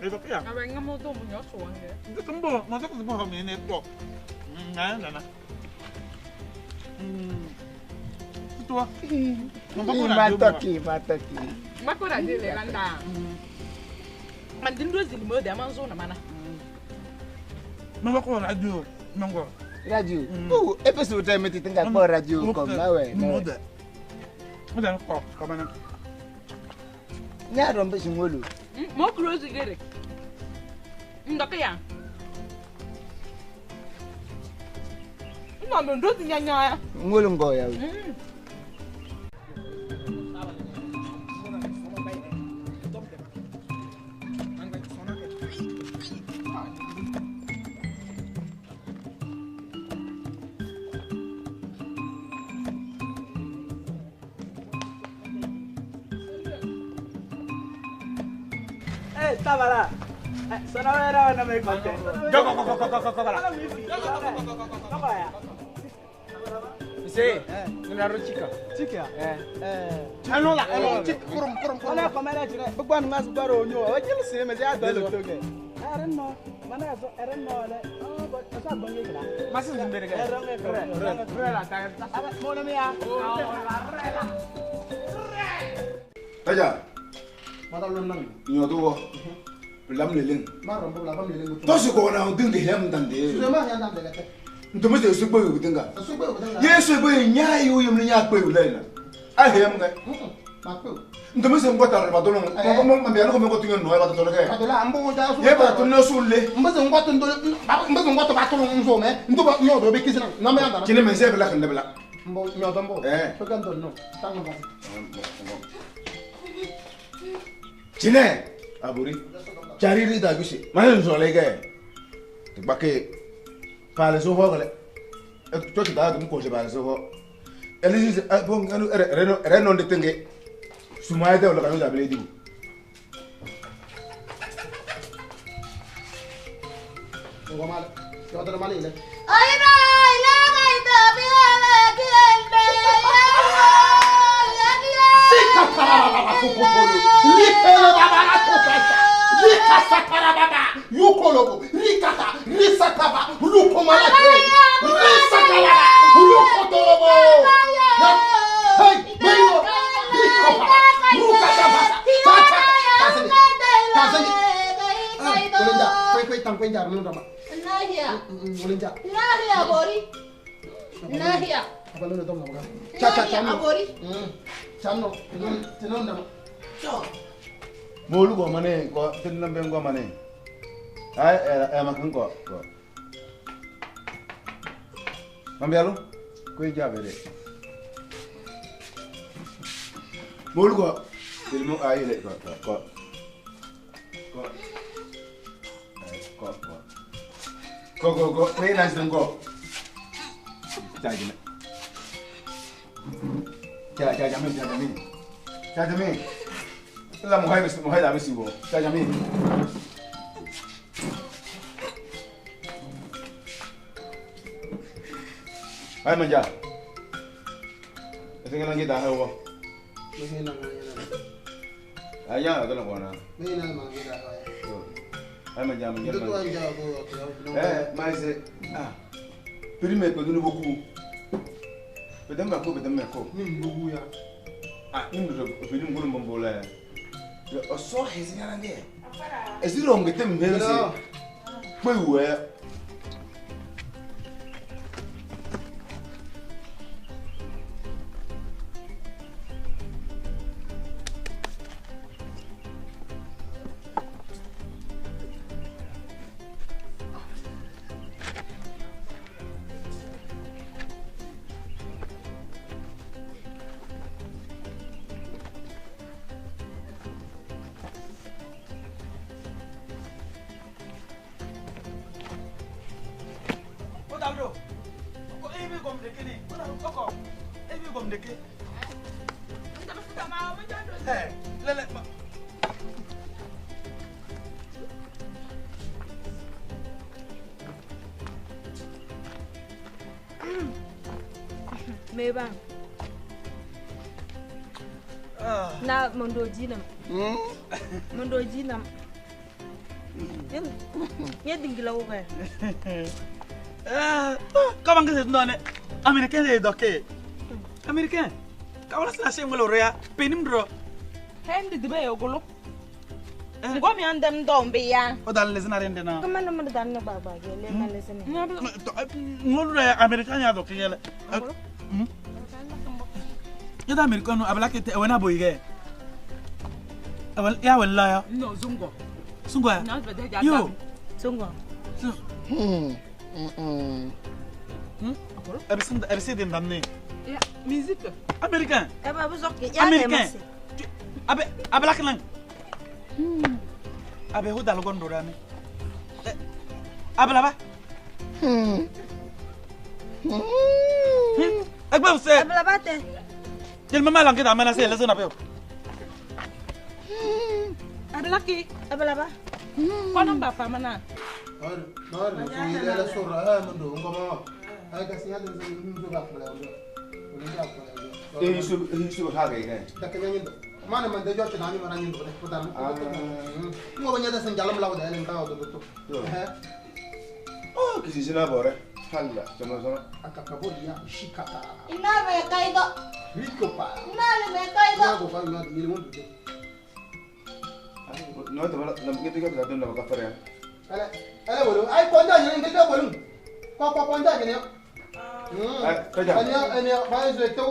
Eh doki ya. Abenga mo do mo nyoso wange. Tumbo, mo to mo mi ne to. Na na na. Tua. Matoki, matoki. Makora de le landa. Mandindo zilimo de amanzo na mana. Mako radio, mango. Radio. Oh, episode time ti tinga ko radio comme na we. Mo de. Mo de ko ko mana. Nya rombe singolo. Mo close gere. Ndoke ya. Mama ndo ti nya ya. Ngolo ngo ya. Eh, tabala. Sono era na me conte. Go go go go go go go. Sí, una chica. Chica. Eh. Ano la, ano chica kurum kurum kurum. Ana komera jire. Bugwan mas baro onyo. O jil se me ja dalo toge. Eren no. Mana so eren no le. Oh, but asa bangi kala. Mas zimbere ga. Eren nge kre. Re la ta. Aba mo na mi ya. Taja. Mata lo nang. Nyo tu wo. Lam leleng. Ma rombo la bam leleng. Tosi ko na ndingi hem dande. Sema ya ndande gete. Ntomo se su gbe dinga. Su gbe dinga. Yesu gbe nya yu yim nya gbe lena. A hem ga. Ma gbe. Ntomo se ngota re batolong. Ko mo mbe ko mo ko tinga no ba tolo ke. Batola ambo ja su. Ye ba to no su le. Mbe se ngoto ndo mbe se ngoto batolong nzo me. Ndo ba nyo do be kisina. Na me anda. Kine me se bela kan bela. Mbo nyo do mbo. Eh. Ko kan do no. Tango ba. Kine aburi. Chariri da gusi. Ma nzo le ke. Ba ke pale so ho le. To ti da dum ko je pale so ho. Elisi bon anu reno reno de tenge. Sumaya de lo kan da bele dibu. Ngomale. Yo do male ile. Ay na ila ga ida bi ala ki ende. Sika parababa kokotolo. Likele baba la kokata. Rika yukolobo, rikata, risakaba, lukomalake, risakalaba, lukotolobo. Hey, beyo, rikopa, rukataba, tata, taseni, taseni. Olenja, kwe kwe tang kwe jar nundama. Nahia. Olenja. Nahia bori. Nahia. Apa lu dom nama? Cha cha cha. Bori. Chamno, tinon dama. Molu go mane ko tin nambe go mane. Ay ay makan ko. Mambialo ko jabere. Molu go tilmo ay le ko ko. Ko. Ko ko. Ko ko ko ne na sin ko. Jaji. Ja ja ja mi ja ja mi. Ja ja mi. La mujer mujer la misibo. Ja ja mi. Ay manja. Ese que no quita algo. Ay ya no lo buena. Ay manja manja. Eh, mais ah. Prime ko dunu boku. Pedem ko pedem ko. Ni boku ya. Ah, ni ndo pedem ngulu mbombola. O so hezi nyara nge. Ezi ronge te mbelse. Kwe we. Meba. Na mondo jinam. Mondo jinam. Nye dingila wo ka. Ah, comment que c'est non américain c'est doké. Américain. Ka wala sa sengolo roya penim dro. Hendi dibe yogolo. Ngomi andem dombe ya. O dal lesina rende na. Kama no mo dal no baba ge le ma lesina. Ngolo roya américain ya doké yele. Yada americano abla ke te wana boy ge. Awal ya walla ya. No zungo. Zungo ya. Yo. Zungo. Abisi den damne. Ya musique. Américain. Aba bu zok ya Américain. Abe abla kenan. Abe ho dal gondo rame. Abla ba. Agba se. Abla ba te. Jel mama lang kita mana se leso na pe. Abla ki. Abla ba. Kono ba fa mana. Or or ko ile la sura mando ngoma. Ay kasi ya de nzo ba fala ndo. Nzo ba fala. E isu isu ha ge ge. Da ke nyindo. Mana man de jocho na mi mana nyindo de podan. Ngo ba nyada sen jalam lawo de len tawo do to. Eh. Oh, kisi sina bore. Halla, sama sama. Akakabolia shikata. Ina me kaido. Rico pa. Ina me kaido. Ko pa ina ni mo de. No te bala ngi diga da don la ka fara. Ala ala wolo ay ko nda ni ngi da wolo. Ko ko ko nda ni. Kaja. Ani ani ba zo to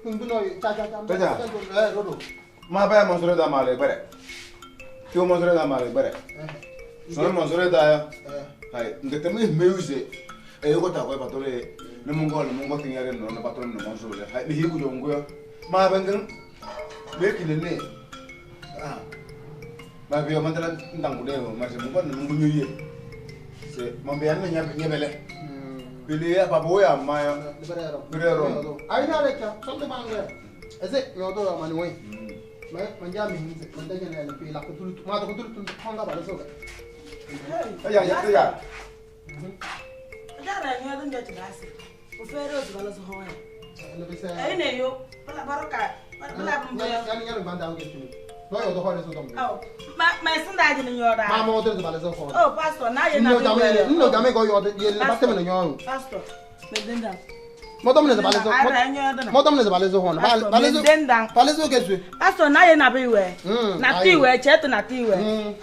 kundu no cha cha cha. Kaja. Eh rodo. Ma ba mo sore da male bare. Ti mo sore da male bare. Sore mo sore da ya. Hay, ndete me meuse. E yo ta ko patole ne mungo ne mungo tinyare no ne patole no mo sore. Hay, mi hiku jo ngo. Ma ba ngin me kinene. Ah. Ma bi yo mandala ndangu de ma se mungo ne mungo nyuye. Se mo be an nya nyebele. Bili ya babo ya ma ya. Brero. Ay na le cha, sondo mangwe. Ese yo do ma ni we. Ma manja mi hinze, manja ne le pi la ko tulu ma to tulu honga ba le so. Ya ya ya. Jara ni odun de tibasi. O fere o tibalo so hoya. Ay ne yo, bala baraka, bala mbo. Ya ni ya banda o ke tini. No yo do hore so dom. Oh, ma ma sunda ji ni yoda. Ma mo do tibalo so hoya. Oh, pastor, na ye na. No dame, no dame go yo ye le batte me no yo. Pastor, me denda. Mo dom ne tibalo so. Mo dom ne tibalo so hoya. Bale so. Bale so ke su. Pastor, na ye na be we. Na ti we, cheto na ti we.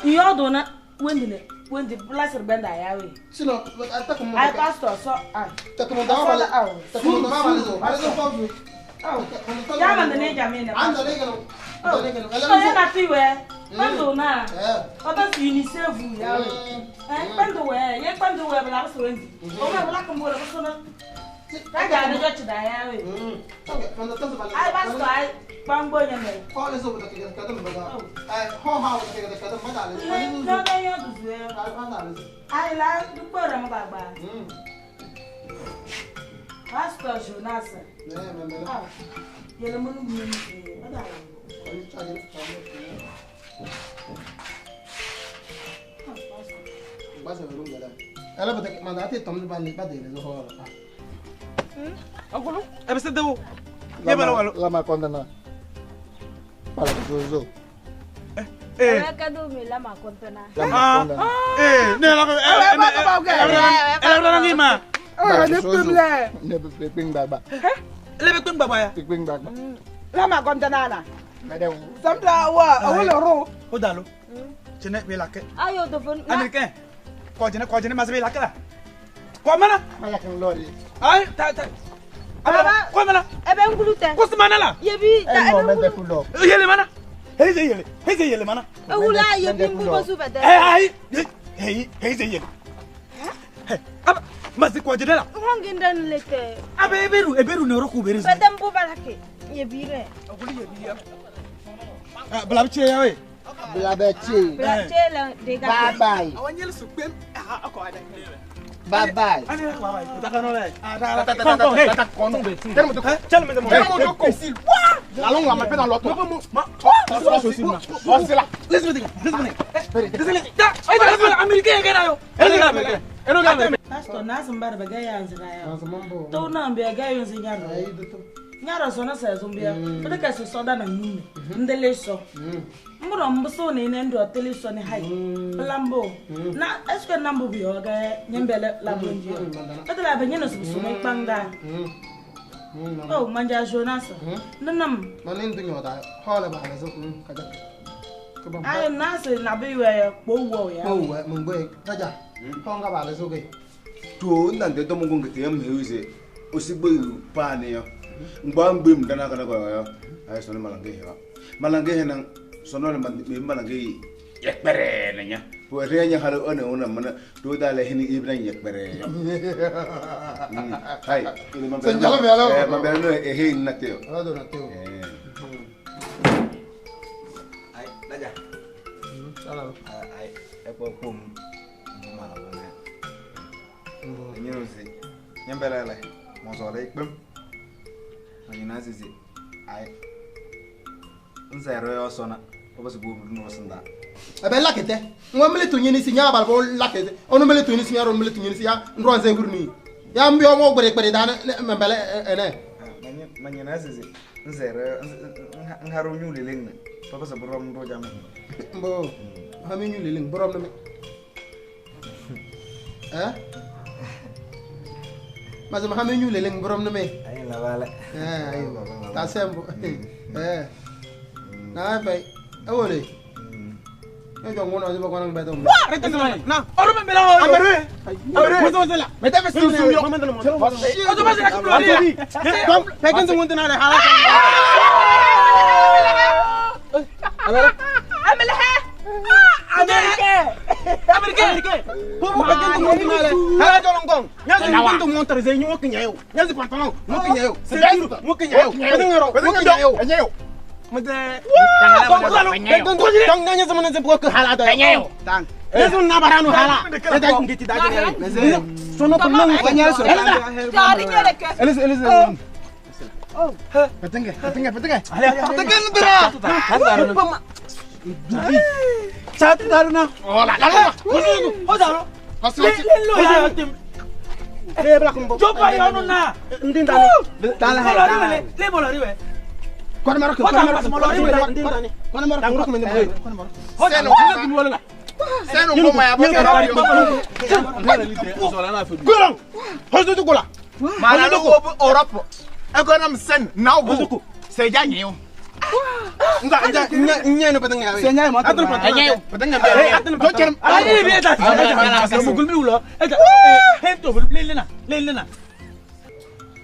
Yo do na wendi ne. Wendi blasir benda ya we. Sino, atakumu. Ay pastor so ah. Takumu da wala. Takumu da wala so. Bale so ko. Ya man ne jamina. Ando le gano. Ando le gano. So ye na ti we. Pando na. Ota si UNICEF ya we. Eh pando we, ye pando we bla so wendi. O ma bla kumbo la so na. Ta ga ne jo chida ya we. Ay pastor ay bangbo nyame. Ko le so da ke ka dum ba. Ay ho ha ke ka dum ba da le. No da yo du ze. Ay la du pora mo bagba. Pastor Jonas. Ne me me. Ah. Yele mo nu mi ba da. Ba se ru ngala. Ala ba ma da te tom ba ni ba de le zo ho. Agolo, e be se dewo. Lama kontana. Para zozo. Eh. Kadu mi lama kontana. Ah. Eh, ne la eh la ngi ma. Eh, ne pemle. Ne pe ping baba. Le pe ping baba ya. Ping baba. Lama kontana na. Madam. Samda wa awolo ro. O dalo. Chene be la ke. Ayo do fon. Américain. Ko jene ma se be la ke la. Ko mana? Ma la kan lori. Ay ta ta. Baba, ko mana? Ebe ngulute. Ko simana la? Yebi ta ebe ngulu. Yele mana? Heze yele. Heze yele mana? Ewula yebi mbubo su bede. Eh ay. Hey, heze yele. Hey, aba masi ko jene la. Ngongi ndan lete. Abe eberu ne roku beru. Bede mbuba lake. Yebi re. Oguli yebi ya. Ah, bla che ya we. Bla be che. Bla che la de ga. Bye bye. Awanyel su pem. Ah, akọ ada. Bye bye. La longue la met dans l'auto. C'est là. Pastor nazimbari bagayanzira ya. To na mbe gayonzi nyaro. Nyaro so na sa zombia. Pete ka so da na nyume. Ndele so. Mbro mbuso ne ne ndo tele so ne hai. Lambo. Na eske nambo bi oga nyembele la bonji. Pete la be nyeno so so me panga. Oh manja Jonas. Nanam. Manin dunyo da. Hola ba na so kaja. Ayo nase na be we po wo ya. Po wo mungwe kaja. Honga ba le so ke. To ndande to mungu ngite ya mheuze. Osigbe pa ne yo. Ngba ngbe mdana kana kwa yo. Ayo sono malange he. Malange he nang sono le malange yekpere na nya. Po re nya halo one ona mana to dale hini ibran yekpere. Hai, ini mambe. Eh mambe no e he na teo. Ado na teo. Ai, daja. Salam. Ai, e ko kum mala bona. Nyero si. Nyambele le. Mo so le ikpem. Manyina sisi. Ai. Nzero yo sona. Obo si bu no sanda. Abe lakete. Ngwa mele tunyini si nya bal ko lakete. Onu mele tunyini si nya ro mele tunyini si ya ndro nze ngurni. Ya mbio mo gbere gbere da mbele ene. Manyina sisi. Nzero ngharu nyule leng. Papa sa borom ndo jam. Mbo. Hami nyule leng borom na me. Eh? Mazam hami nyule leng borom na me. Ay la vale. Eh ayo. Ta sembo. Eh. Na fay. Awole.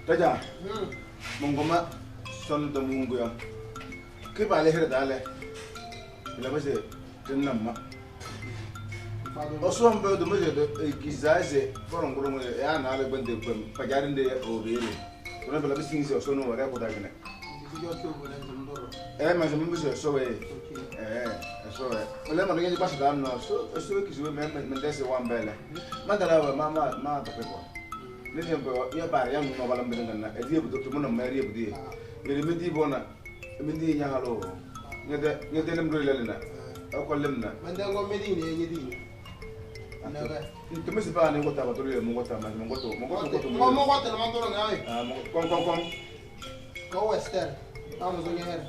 Taja, mongoma son to mungu ya. Ke ba le here dale. La base tenna ma. Oso mbe do meje de kizaze foron goro ya na le gbende kwem pajarinde o bele. Kono bela bisi ngi so no wara ko dagene. Eh ma je me so we. Eh so we. Ole ma ngi ba da no so so ki so me me dese wan bele. Ma dala wa ma ma ma to pe ko. Ne sembe ya ba ya no bala mbe ngana e die bu to mo no ma ri bu die. Yele mi di bona mi di nya halo. Ngede ngede nem do le na. O ko lem na. Mende ngo mi di ne ngi di. Tu me sais pas ni ngota ba to le mo ngota ma mo ngoto mo ngoto ko mo mo ngoto mo ngoto ngawe. Ah mo kon kon kon. Ko Wester. Amo zo ngeher.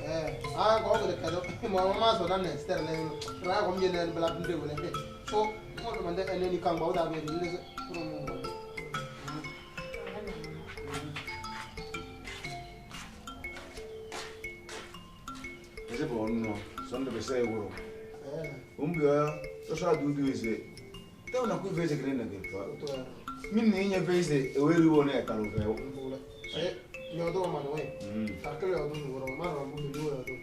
Eh ah ko ko de kado mo ma so dan Esther le ra ko mi le bla binde wala fe. So mo do mande ene ni kang ba da be ni le pro mo. Ese bon no, son de bese wuro. Umbia, so sa du du ese. Te una ku vese grena de fa. Min ni nya vese e we ri wona e kalo fe. Se yo do ma no e. Sarkele yo do wuro ma no mu ni yo do.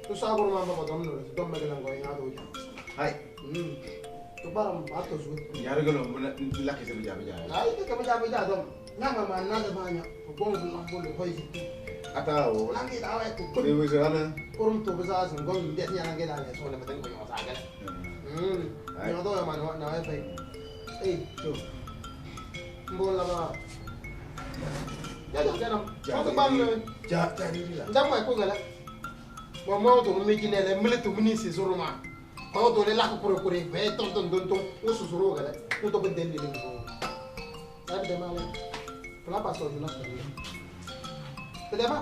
Tu sa ko ma ba dom no dom me la ngo nya do ja. Hai. To bara ma to zu. Ya re gelo la ke se bija bija. Ai ke bija bija dom. Nya ma ma na de ma nya. Bo bo la bo le hoi. Ata o. Langi da wa ko. Ni we se ana. Kurum to bisa sing gong de nya langi da le so le ma ko yo sa ga. Yo do ma no na e fe. Eh, to. Mbo la ba. Ya ya na. Ko ba me. Ja ja ni la. Nda ma ko ga la. Mo mo to mi ki ne le mele to mini se zoro ma. Ko to le la ko kure kure be ton ton ton ton o su zoro ga la. Ko to ben den le ko. Sa de ma le. Pla pa so na sa. Pedema.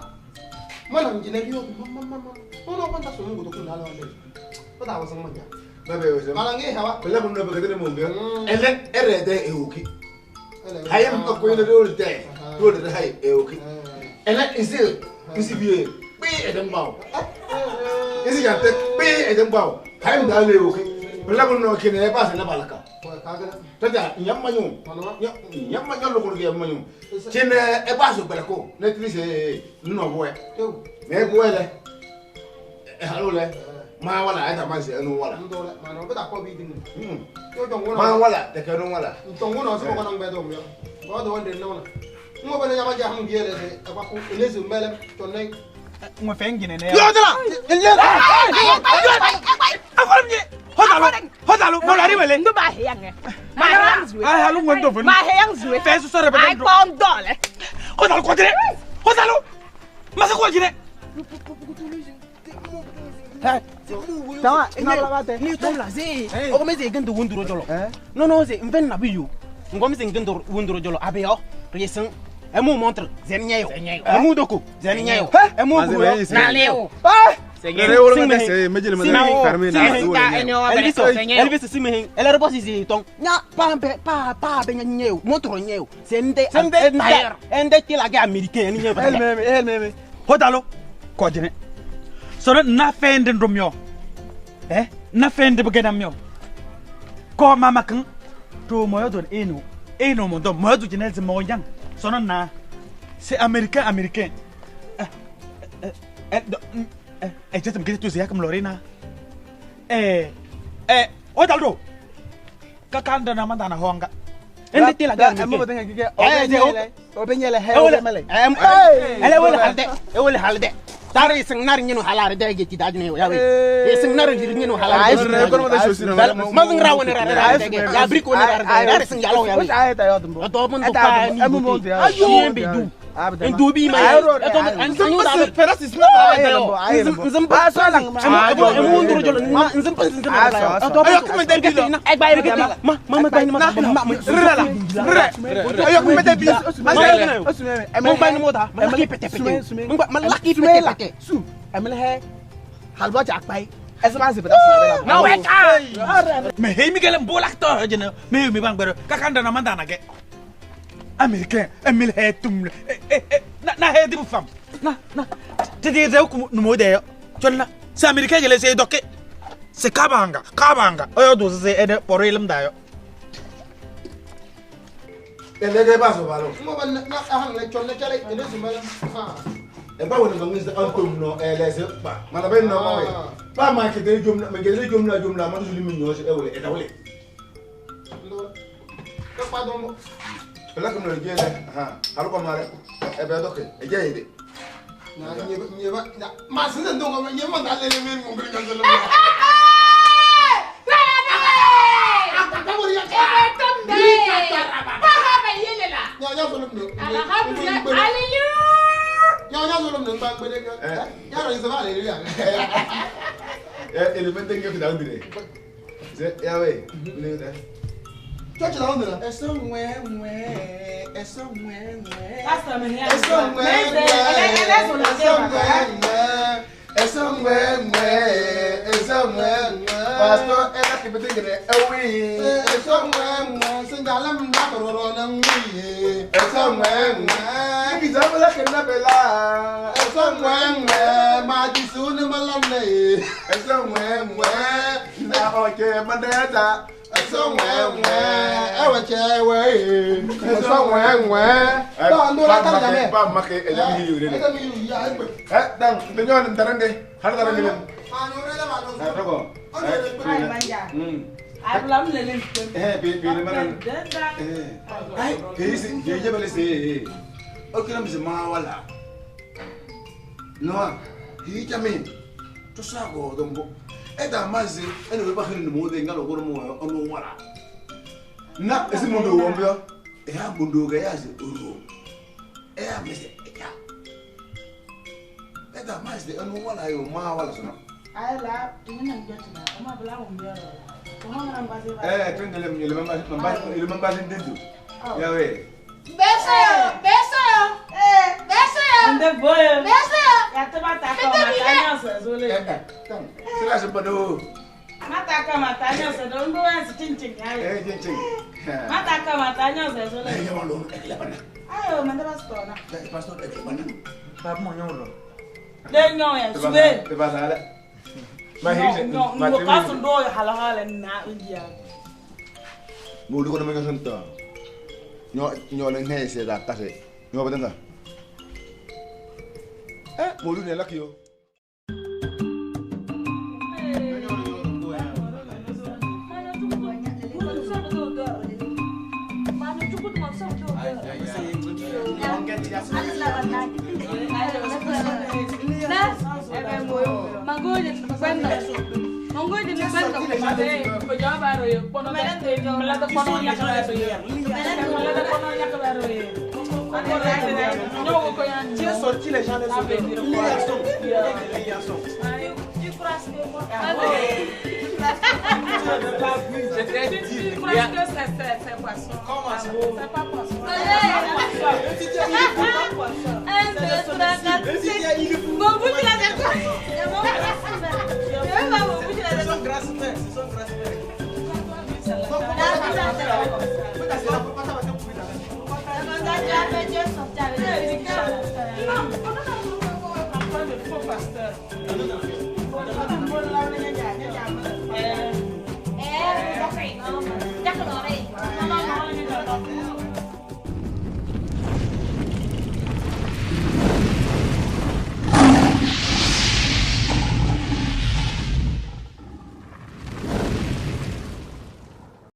Mana mjine yo mama mama. Ono kwanta so mungu tokunda ala wale. Pata wa sangma nya. Babe we. Malange hawa. Pela mun no begede mo nge. Ele ere de euki. Hayam ko ko ile do de. Do de hay euki. Ele isi isi biye. Bi edem bawo. Isi ya te bi edem bawo. Hayam da le euki. Pela mun no kine pa se na balaka. Tata nyamma nyu. Nyamma nyu lokol ge nyamma nyu. Chine e ba so bele ko. Ne trise no boy. Me boy le. E halo le. Ma wala eta ma se enu wala. Ndo ma no beta ko bi din. Ma wala te ke no wala. Ntongo no so ko na ngbe do mi. Bo do wonde no na. Ngo bele nyama ja ham giele se e ba ko elezi mbele to ne. Ngo fengine ne. Yo dala. Ele. Akolam nye. Hodalo. Hodalo. Mo la riwele. Ndo ba he yang. Ma he yang zwe. Ah halu ngo ndo fo. Ma he yang zwe. Fe so sore ba Ai pom dole. Hodalo ko dire. Hodalo. Ma se ko jire. Tawa, ni to la ze. O ko me ze gendo wunduro jolo. No no ze mven na biyo. Ngom ze gendo wunduro jolo abeyo. Resen. E mu montre zen nyayo. E mu doku zen nyayo. E mu buru na leo. Ah! Elvis simehin. Ele rebosi zi tong. Nya pa pa pa be nyayo. Montre nyayo. Sende ende ti la ga américain ni nyayo. El meme el meme. Hodalo. Ko jine. Soro na fende ndomyo. Eh, na fende bugenam yo. Ko mama kan to moyo don eno. Eno mo don moyo jinel mo yang. Sono na. C'est américain américain. Eh je te tu ziak mlorina. Eh eh o daldo. Kakanda na mandana honga. Ende la garde. O benyele he o mele. Ele wala halde. Ele halde. Tari sing nari nyino halare de ge ti dajne ya we. E sing nari nyino halare. Ma sing rawo ne rare de ge. Ya brik ne rare de. Sing yalo ya we. Ay ta yodumbo. To mun to pa ni. Ayo be du. Ndubi ma ya. To an sing da fera si sma Nzim pa so lang. Mu nduru jolo nzim pa nzim pa. To ayo kuma de bi ay bay rek ma ma ma bay ma ma rela. Rela. Ayo kuma de bi. Mo bay mo da. Ma laki pete pete. Ma laki pete pete. Su, emele he halwa jak bay. Esa ma se beta. Na we ka. Me he mi gelem bolak to jene. Me mi bang bero. Kakanda na mandana ge. Américain, emile he tum. Na na he di bu fam. Na na. Te di rew ku numo de yo. Chonna. C'est américain je les ai doké. C'est kabanga, kabanga. Oyo do se ede poro ilum da yo. Elege ba so balo. Mo ba na ahang le chonna chale ele zumala. Ha. E ba wona ngis antom no eleze ba. Mana ben no ma we. Ba ma ke de jomla, ma ke de jomla jomla ma du limi nyosi e wole e da wole. Ndo. Ka pa do. La ko no jele ha. Halu ko mare e be doke e jeye de. Na nye nye ba ma sin ndo ko nye ma dal le men mo ngri ngal le. Pastor, ela que me tem que Na esi mundo wombyo e ha mundo ga ya se oro e ha mese ya eta mas de anu wala yo ma wala sono ay la tinga ngi na ma bla wombyo eh twende le le mamba le mamba ndendu ya we beso beso eh beso ande boyo beso ya te mata ko mata nyoso zole sila se bodo mata ka mata nyoso do ndo wa si chinchin ya eh chinchin mata ka mata nyoso zole eh ya lo e la bana ayo manda pastor na pastor e la bana pa mo nyoro de nyo ya sube te ba sala ma hije no no kaso ndo hala hala na india mo lu ko na ma ngasanta nyo nyo le ne se da kase nyo badanga eh mo lu ne lakio Tu es sorti les gens les Tu crois que c'est poisson? Comment ça? C'est pas poisson. C'est poisson. 1, 2, 3, 4, 5. Bon, bouge la tête. C'est son grasse-père. C'est son grasse-père. Non, on a un faux pasteur.